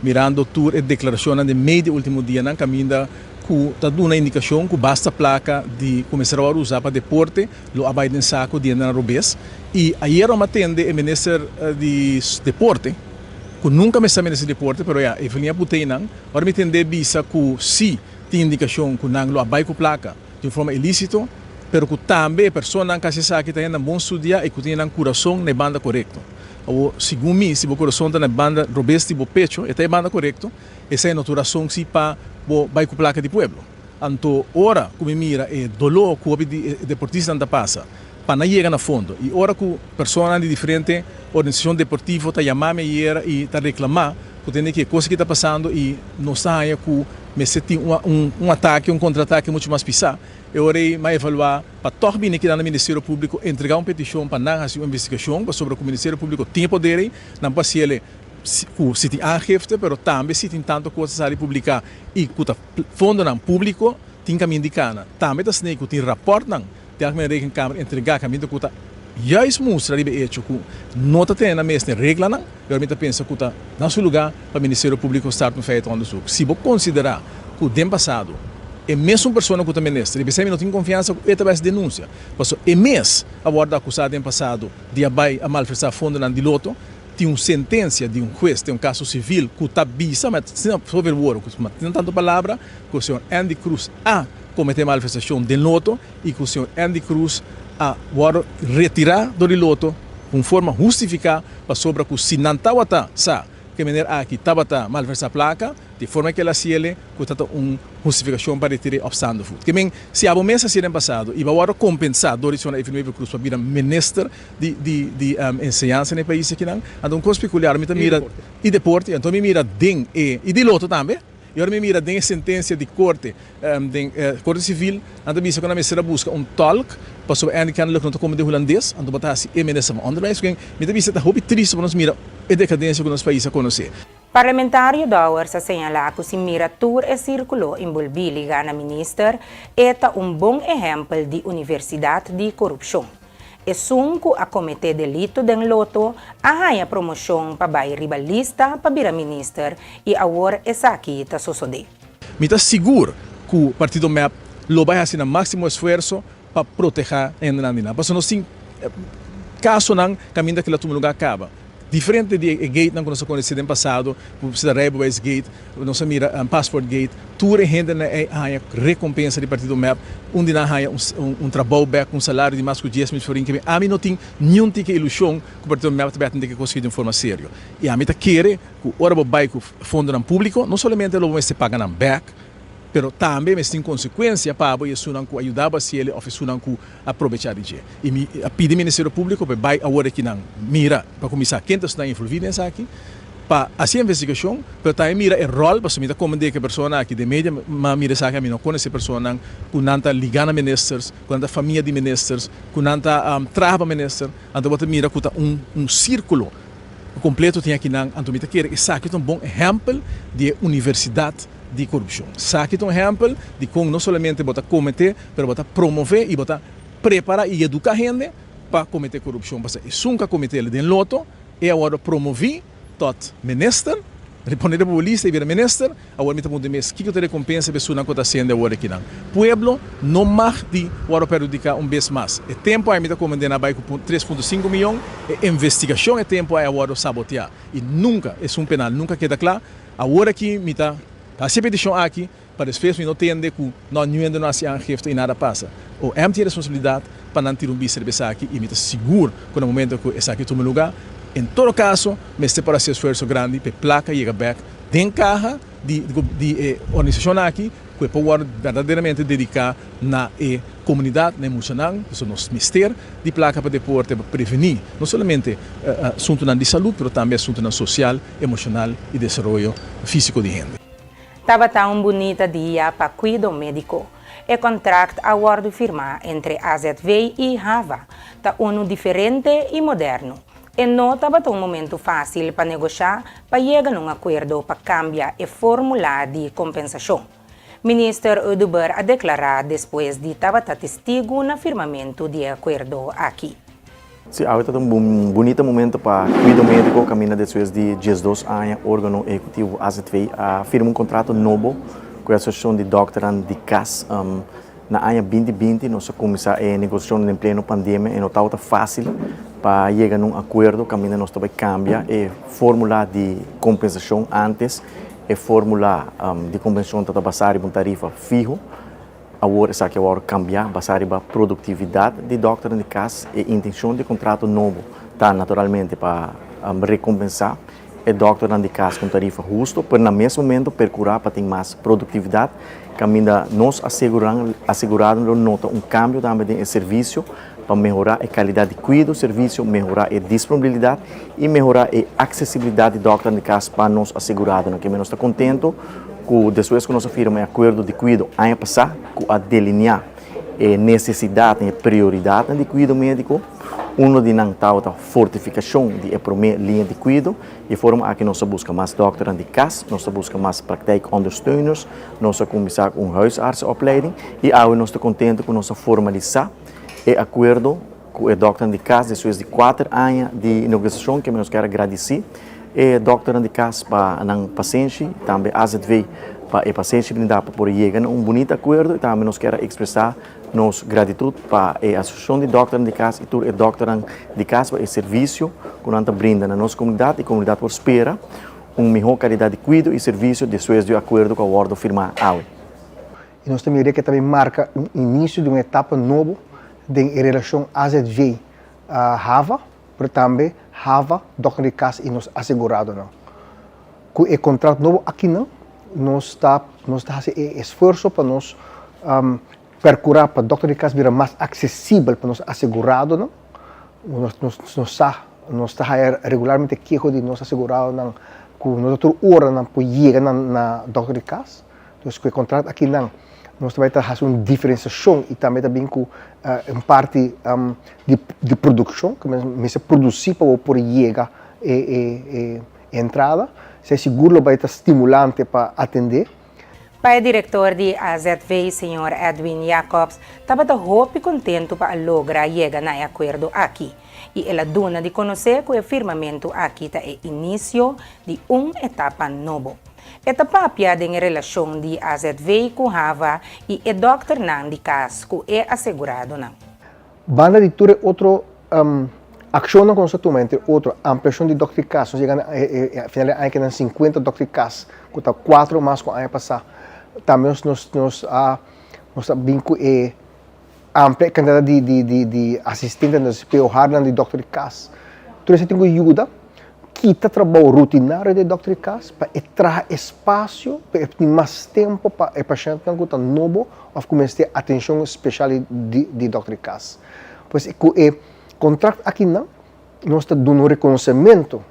Speaker 20: Mirando tur e deklarashonnan den mei di e ultimo dianan kaminda ku ta duna indikashon ku basta plaka di ku mester a wòrdu usá pa deporte lo a bai den sako di hendenan robes. I ayer rom a tende e minister di deporte ku nunka mester a minister di deporte pero ya Evelyn a put'ei nan ora mi tende bisa ku si tin indikashon ku nan lo a bai ku plaka di un forma ilísito pero ku tambe e personanan ku hasi esaki ta hendenan bon studiá i ku tin nan kurason na e banda korekto. Awor, segun mi, si bo kurason ta na e banda robes di bo pecho, e ta e banda korekto, esei no tur rason si pa bo bai ku plaka di pueblo. Anto ora ku mi mira e doló ku hopi di e deportistanan ta pasa pa nan yega na fondo i ora ku personanan di diferente organisashon deportivo ta yama mi ayera i ta reklamá ku tende ki e kos aki ta pasando i nos ta haña ku mester tin un atake, un kontratake muchu mas pisá, E ora ei m'a evaluá pa tòg bini kinan na Ministerio Públiko entregá un petishon pa nan hasi un investigashon pasobra ku Ministerio Públiko tin e poder ei, nan por hasiel ku si tin aangifte pero tambe si tin tantu kos ta sali publiká i ku ta fondonan públiko tin kaminda di kana. Tambe ta snei ku tin rapòrtnan di Algemene Rekenkamer entregá kaminda ku ta juist mustra riba e echo ku no ta tene nan mes den reglanan. E ora mi ta pensa ku ta na su lugá pa Ministerio Públiko start un feitenonderzoek. Si bo konsiderá ku den pasado e mesun persona ku ta minister, i p'esei mi no tin konfiansa ku e ta bai hasi denunsia, pasobra e mes a wòrdu akusá den pasado di a bai a malversá fondonan di loto, tin un sentensia di un hues den un kaso sivil ku ta bisa, ma sin zoveel woorden, ku tin tantu palabra, ku señor Andy Croes a kometé malversashon den loto i ku señor Andy Croes a wòrdu retirá dor di loto ku un forma hustifiká pasobra ku si nan tabata sa ku e meneer aki tabata malversá plaka. Di forma ku el a hasiel ku ta ta un hustifikashon pa retir'é op staande voet. Ke men, si abo mes a hasiel den pasado i bo a wòrdu kompensá dor di señora Evelyn Wever-Croes pa bira minister di di di enseñansa na e pais akinan, anto un kos pekuliar mi ta mira i deporte, anto mi mira den e i di loto tambe, i ora mi mira den e sentensia di korte den korte sivil, nan ta bisa ku nan mester a buska un tolk pasobra Andy kennelijk no ta komprende hulandes, anto bo ta hasi e minister van onderwijs. Mi ta bisa ta hopi triste pa nos mira e dekadensia ku nos pais a konosé.
Speaker 1: Parlamentario Dowers a señala cu si mira tur e circulo enbolbi liga na minister, e ta un bon ehempel di universidad di corupcion. Esun cu a comete delito den loto a haya promocion pa bay riba lista pa bira minister y awor esaki ta sosode.
Speaker 20: Mi ta sigur cu partido mep lo bay haci nan maximo esfuerso pa proteha hendenan di nan. Pasobra nos tin casonan caminda kila tuma lugar caba. Diferente di e gatenan ku nos a konosé den pasado, ku ta Rijbewijs gate, nos a mira Paspoort gate, tur e hendenan ei a haña rekompensa di partido mep, un di nan a haña un trabou bèk ku un salario di mas ku dies mil florin. Keme ami no tin niun tiki ilushon ku partido mep ta bai atendé ku e kos aki di un forma serio. I ami ta kere ku ora bo bai ku fondonan públiko, no solamente lo bo mester paga nan bèk, pero tambe mester tin konsekuensia pa bo i esunnan ku a yuda bo hasiel òf esunnan ku a probechá di dje. I mi a pidi Ministerio Públiko pa e bai awor akinan mira pa kuminsá ken ta esnan envolví den esaki pa hasi investigashon, pero tambe mira e ròl, pasobra mi ta komprendé ku e persona aki den media mi a mira esaki ami no konosé personanan ku nan ta ligá na ministers, ku nan ta famia di ministers, ku nan ta traha pa minister, anto bo ta mira ku ta un un sírkulo kompleto tin akinan, anto mi ta kere esaki ta un bon ehèmpel di e universidat di korupshon. Esaki ta un ehèmpel di kon no solamente bo ta kometé, pero bo ta promové i bo ta prepará i eduká hende pa kometé korupshon. Pasobra esun ku a kometé el den loto, e a wòrdu promoví tot minister, pone riba bo lista i bira minister. Awor mi ta puntra mi mes, kiko ta rekompensa pa esunnan ku ta hasiendo awor akinan? Pueblo no mag di wòrdu perhudiká un bes mas. E tempu ai mi ta komendé nan a bai ku 3.5 miyon, e investigashon e tempu ai a wòrdu saboteá i nunka esun penal nunka keda kla. Awor aki mi ta hasi e petishon aki pa despues mi no tende ku no niun hende no hasi aangifte i nada pasa. OM tin e responsabilidat pa nan tira un bista riba esaki i mi ta sigur ku na momento ku esaki tuma luga, en todo kaso mester por hasi esfuerso grandi pa e plaka yega bek den kaha di di e organisashon aki ku e por wòrdu berdaderamente dediká na e komunidat, na e muchanan, pasobra nos mester di plaka pa deporte pa prevení no solamente asuntunan di salud pero tambe asuntunan sosial. emocional y desaroyo fisico di hende.
Speaker 1: Tabata un bunita dia pa cuido medico. E contract a wordo firma entre AZV y Hava. Ta uno diferente y moderno. E no tabata un momento facil pa negosha pa yega na un acuerdo pa cambia e formula di compensacion. Minister Oduber a declara despues di tabata testigo na firmamento di e acuerdo aki.
Speaker 21: Sí, awe ta un bunita momento pa Cuido Medico caminda despues di 12 aña organo ehecutivo AZV a firma un contrato nobo cu e Asociacion di Dokternan di Cas. Na aña 2020 nos a cuminsa e negociacionnan den pleno pandemia y no tabata facil pa yega na un acuerdo caminda nos ta bay cambia e formula di compensacion. Antes e formula di compensacion tabata basa riba un tarifa fiho. Awor esaki a wòrdu kambiá basá riba produktividat di dòkternan di kas. E intenshon di e kontrato nobo ta naturalmente pa rekompensá e dòkternan di kas ku un tarifa husto, pero na mes momento perkurá pa tin mas produktividat kaminda nos aseguradonan lo nota un kambio tambe den e servisio pa mehorá e kalidat di kuido, servisio, mehorá e disponibilidat i mehorá e aksesibilidat di dòkternan di kas pa nos aseguradonan. Keme nos ta kontentu ku despues ku nos a firma e akuerdo di kuido aña pasá ku a delineá e nesesidatnan i e prioridatnan di kuido médiko, uno di nan tabata fortifikashon di e promé liña di kuido. Di e forma aki nos a buska mas dòkternan di kas, nos a buska mas praktijkondersteuners, nos a kuminsá ku un huisartsenopleiding i awe nos ta kontentu ku nos a formalisá e akuerdo ku e dòkternan di kas despues di kuater aña di negosiashon ke nos kier a gradisí e dòkternan di kas pa nan pasenshi, tambe AZV pa e pasenshi brindá pa por yega na un bunita akuerdo i tambe nos kier a ekspresá nos gratitut pa e asosiashon di dòkternan di kas i tur e dòkternan di kas pa e servisio ku nan ta brinda na nos komunidat i komunidat por spera un mihó kalidat di kuido i servisio despues di e akuerdo ku a wòrdu firmá awe.
Speaker 22: I nos ta mira ke ta bin marka un inisio di un etapa nobo den e relashon AZV Hava, pero tambe Hava, Dòkter di Kas i nos aseguradonan. Ku e kontrakt nobo akinan, nos ta nos ta hasi e esfuerso pa nos perkurá pa dòkter di kas bira mas aksesibel pa nos aseguradonan. Nos nos nos sa nos ta haya regularmente keho di nos aseguradonan ku no ta tur ora nan por yega na na dòkter di kas. Dus ku e kontrakt akinan nos ta bai ta hasi un diferensiashon i tambe ta bin ku un parti di di produkshon ku mester produsí pa bo por yega e e e entrada. Esei sigur lo bai ta stimulante pa atendé.
Speaker 1: Pa e direktor di AZV, señor Edwin Jacobs, tabata hopi kontentu pa a logra yega na e akuerdo aki i el a duna di konosé ku e firmamentu aki ta e inisio di un etapa nobo. E ta papia den e relashon di AZV ku Hava i e dòkternan di kas ku e aseguradonan.
Speaker 22: Banda di tur e otro akshonnan ku nos a tuma, entre otro ampliashon di dòkter di kas, nos yega na e final di aña keda sinkuenta dòkter di kas, ku ta kuatro mas ku aña pasá. Tambe nos nos nos a nos a bin ku e amplia e kantidat di di di di asistentenan, di POH-nan di dòkter di kas. Tur esei tin ku yuda kita trabou rutinario di e dòkter di kas pa e traha espasio pa e tin mas tempu pa e pashèntnan ku ta nobo òf ku mester atenshon speshal di di dòkter di kas. Pues ku e kontrakt akinan nos ta duna un rekonosementu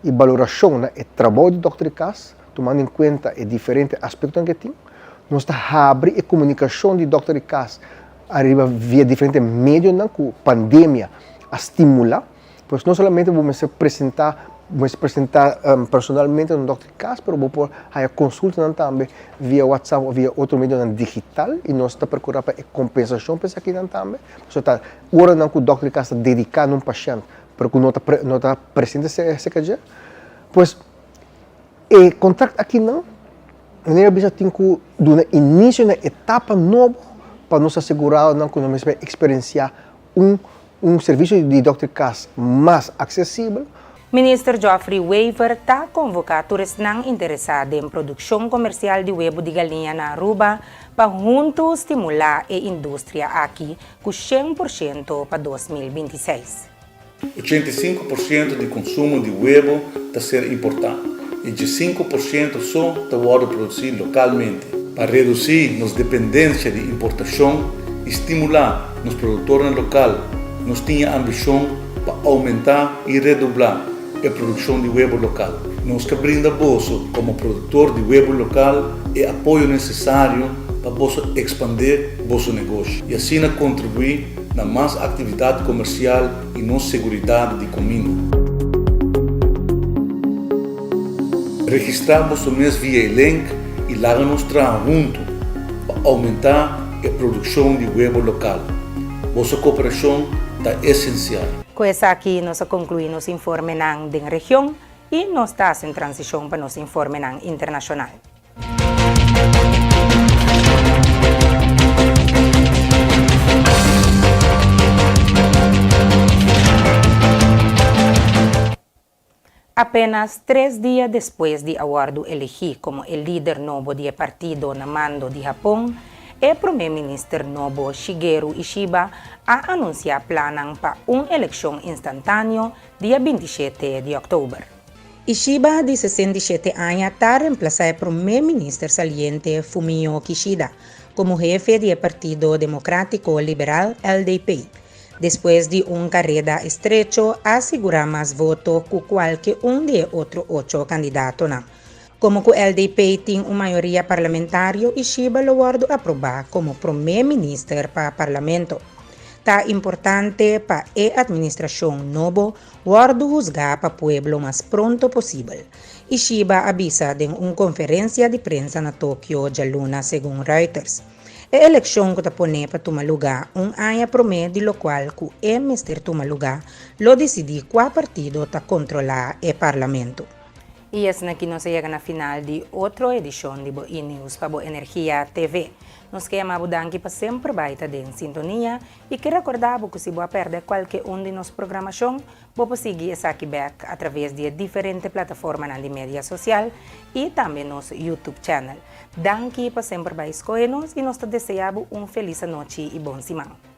Speaker 22: i balorashon na e trabou di dòkter di kas, tumando en kuenta e diferente aspektonan ku e tin. Nos ta habri e komunikashon di dòkter di kas ariba via diferente medionan ku pandemia a stimulá. Pues no solamente bo mester presentá, bo mester presentá personalmente na un dòkter di kas, pero bo por haña konsultanan tambe via WhatsApp òf via otro medionan digital i nos ta perkurá pa e kompensashon pa esakinan tambe. Pasobra ta oranan ku dòkter di kas ta dediká na un pashènt pero ku no ta no ta presente serka dje. Pues e kontrakt akinan manera a bisa tin ku duna inisio na etapa nobo pa nos aseguradonan ku nos mester eksperensiá un Un servisio di dòkter kas mas aksesibel.
Speaker 1: Minister Geoffrey Wever ta konvoká tur esnan interesá den produkshon komersial di webu di galiña na Aruba pa huntu stimulá e industria aki ku 100% pa 2026.
Speaker 2: 85% di konsumo di webo ta ser importá i 15% so ta wòrdu produsí lokalmente. Pa redusí nos dependensia di importashon i stimulá nos produktornan lokal, nos tin e ambishon pa oumentá i redoblá e produkshon di webo lokal. Nos ta brinda boso komo produktor di webo lokal e apoyo nesesario pa boso ekspandé boso negoshi i asina kontribuí na mas aktividat komersial i nos seguridat di kuminda. Registrá boso mes via e link i laga nos traha huntu pa oumentá e produkshon di webo lokal. Boso kooperashon ta esensial.
Speaker 1: Ku esaki nos a konkluí nos informenan den region i nos ta hasi un transishon pa nos informenan internashonal. Apenas tres dia despues di a wòrdu elegí komo e lider nobo di e partido na mando di Hapon, e promé minister nobo Shigeru Ishiba a anunsiá plannan pa un elekshon instantáneo dia 27 di òktober. Ishiba, di 67 aña, ta remplasá e promé minister saliente Fumio Kishida komo hefe di e Partido Demokrátiko Liberal, LDP. Despues di un kareda estrecho a sigurá mas voto ku kualke un di e otro ocho kandidatonan. Komo ku LDP tin un mayoria parlamentario Ishiba lo wòrdu aprobá komo promé minister pa parlamento. Ta importante pa e atministrashon nobo wòrdu husgá pa pueblo mas pronto posibel, Ishiba a bisa den un konferensia di prensa na Tokio djaluna segun Reuters. E elekshon ku ta poné pa tuma lugá un aña promé di lokual ku e mester tuma lugá lo disidí kua partido ta kontrolá e parlamento. I esaki nos a yega na final di otro edishon di bo E-News pa bo Energia TV. Nos ke yama bo danki pa semper bai ta den sintonia i ke rekordá bo ku si bo a pèrdè kualke un di nos programashon, Bo por sigui esaki bek a traves di e diferente plataformanan di media sosial i tambe nos YouTube channel. Danki pa semper bai skohe nos i nos ta desea bo un felis anochi i bon siman.